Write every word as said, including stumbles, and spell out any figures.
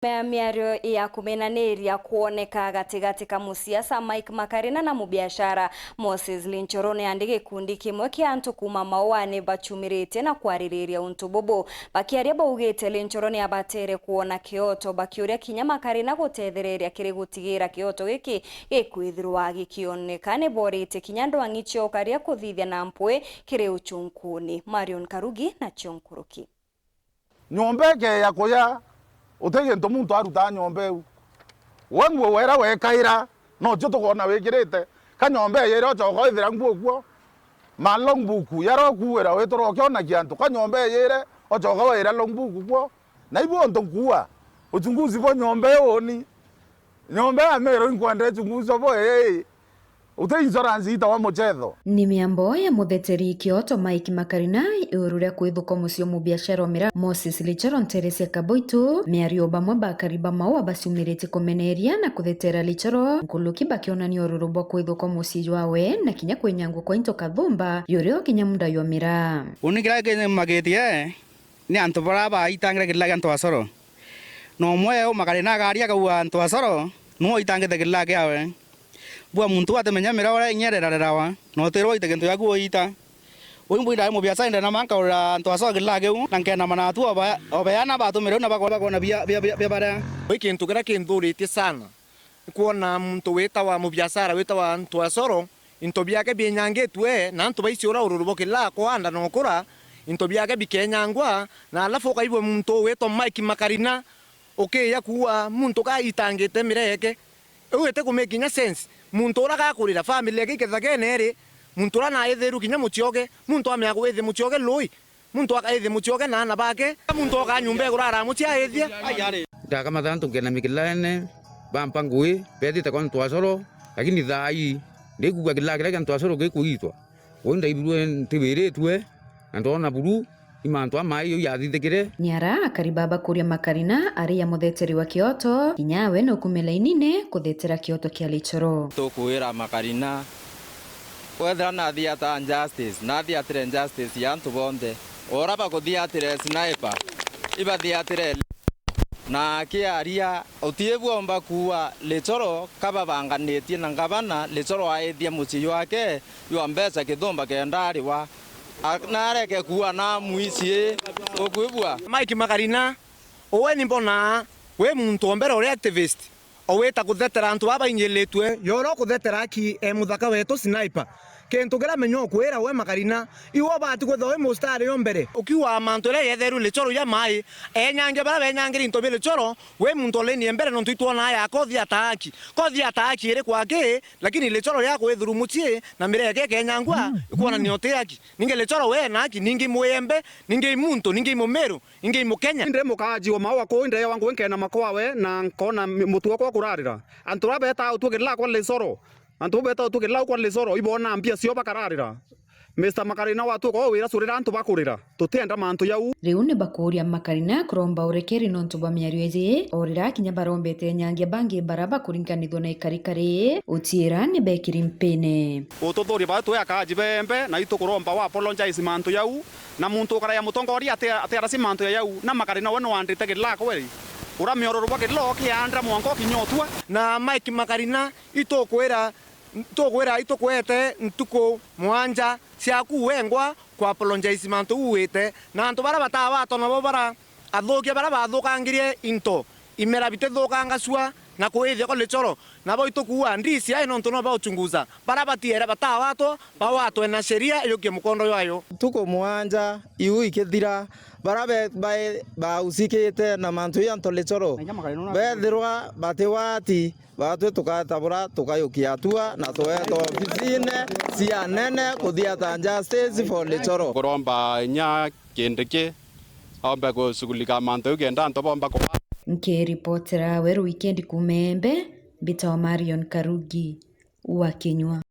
Mea-, miario ya kumenaniria kwoneka gatigati ka musiasa Mike Makarina na mubiashara Moses Linchoro, ni andi gikundi kimwe kia antu kuuma Maua ni bachumiritie na kwaririria untu bubu. Bakiaria baugite Linchoro ni abatere kwona kioto, bakiuria kinya Makarina gutethereria kiri gutigira kioto giki gikwithirwa gikioneka. Ni boritie kinya ndwang'i cia ukaria kuthithia na mpwi kiri uchunkuni. Marion Karugi na cio nkuruki. Nyomba ikeeja kuya, uti gintu muntu arutaa nyomba iu. We nguo wera wekaira, nocio tukoona wikirite. Ka nyomba ijire, ucoka withira nguo kuo. Ma logbook, yara ukuuira, witira ukionagia antu. Ka nyomba ijire, ucoka wira logbook kuo. Na ibu untu nkuua, uchunguzi bwa nyomba iu uni. Nyomba ya Meru inkwenda uchunguzi bwa ii. Uti insurance itawa muchetho. Ni miambo ya mutheteri kioto Mike Makarina, iguru ria kwithukwa mucii o mubiashara o miraa Moses Lichoro ntere cia Kaboitu, miario bamwe bakari ba Maua baciumiritie kumeneria na kuthetera Lichoro, nkuruki bakionania ururu bwa kwithukwa mucii jwawe na kinya kwinyangwa kwa into kathumba, yurio kinya muda jwa miraa. Uni kiria kimagitie ni antu baria baitangire kirila kia Ntwasoro. Na umwe umakari na agari akauga Ntwasoro, niwe uitangite kirila kiawe. Bua muntu atimenya miraa uria ing'ia rirarirawa, na utirwa waite gintu giaku uita. Uu imbwindae mubiacara inde na mankaurira Ntwasoro kirila kiu, na nkenama na atu obe-, obeana batumire u na bakona, bakona bia, bia, bia, bia baria. Ui kintu kiria kinthuritie sana. Kwona muntu witawa mubiashara witawa Ntwasoro, into biake bienyangitue na antu baici uria ururu bukilaa kwanda na ukura, into biake bikenyangwa, na alafu ukaigua muntu witwa Mike Makarina ukiija kuua muntu kaitangite mireke. Iu iti ku make kinya sense. Muntu uria gakurira family yake ikethagene iri, muntu uria naithiru kinya mucioge, muntu amea kwithia mucioge lui, muntu akaithia mucioge na aana bake, muntu oka nyumba igurara mucii aithia. Ndakamatha antu nkena mikilene, bampa ngui, bethite kwa Ntwasoro, lakini thaa ii, ndikugua kilaa kiria kia Ntwasoro gikuitwa. Uu ndaibirue ntibiritue, na ndona buru, i mantu amai uu yathithikire. Ni ara akari baba kuria Makarina ari ya mutheteri wa kioto, kinya we nukume lainine kuthetera kioto kia Lichoro. Tukwira Makarina, wethira nathiata justice, nathiatire justice ya antu bonthe. Ora bakuthiatire Sniper, ibathiatire. Na akiaria, uti bwomba kuua Lichoro kababanganitie na ngavana, Lichoro aithia mucii jwake jwa mbeca kithumba kenda ariwa. A-, nareke kuua na mwici, ukwigua? Mike Makarina, uwe ni mbonaa wi muntu o mbere uri activist. O wita kuthetera antu baba bainyiritue, yoro kuthetera aki e muthaka wetu Sniper. Kintu kiria menya ukwira we Makarina, iwe ubati kwithirwa wi mustari o mbere. Ukiuga mantu iria yetherwe Lichoro ya mai, enyangia baria benyangire into bia Lichoro, wi muntu o laini ya mbere nontu itwonaa ya kothi ya taaki. Kothi ya taaki iri kwaki, lakini Lichoro ya kwithuru mucii na mireke ikenyangwa, ikwonania uti aki. Ningi Lichoro we ena aki, ningi mwiyembe, ningi i muntu, ningi i mumiru. Ingi i Mukenya. Indi mukaji wa Maua kuu, indi ewa ngui nkena makwawe, na nkona mi-, mutu okwa kurarira. Antu baria betaa utue kirila kwa Lichoro. Antu bau betaa utue kirila kwa Lichoro, ibona mbia cio bakararira. Mister Makarina watuka o wira curira antu bakurira. Tutienda mantu jau. Riu ni bakuria Makarina kuromba urekeri nontu bwa miario iji, o riria kinya barombete nyangia bangi bara bakuringanithua na ikarikari, utiira ni bekiri mpine. Ututhurie bau twi akaji bembe, na itukuromba wa apologize mantu jau. Na muntu ukaraya mutongoria ati-, atiarasi mantu ya yau, na Makarina we nwandite Kilaa kweri? Ura miororo bwa Kilaa ukiandra mwanka ukinya utua. Na Mike Makarina, itukwira, tukwira, itukwete ntuku mwanja ciaku wengwa ku apologize mantu u wite. Na antu bara batawatwa nabo bara athukia bara bathukangirie into, imera bitithukangacua na kuithia kwa Lichoro. Nabo itukuua D C I nontu no bauchunguza. Bara batiere batawatwa, bawatwe na sheria ijukie mukondo jwayo. Ntuku mwanja iu ikithira, bara be-, bae-, bausikite na mantu ya nto Lichoro, bethirwa batiwati, batwi tukatabura, tukayukia atua na tuetwa ofisine cia anene kuthiata justice for Lichoro. Kuromba inya Kindiki aombe kushughulika mantu jau kenda antu bomba kuba. Nkiripotera Weru Weekend kuuma Embe, mbitagwa Marion Karugi wa Kinyua.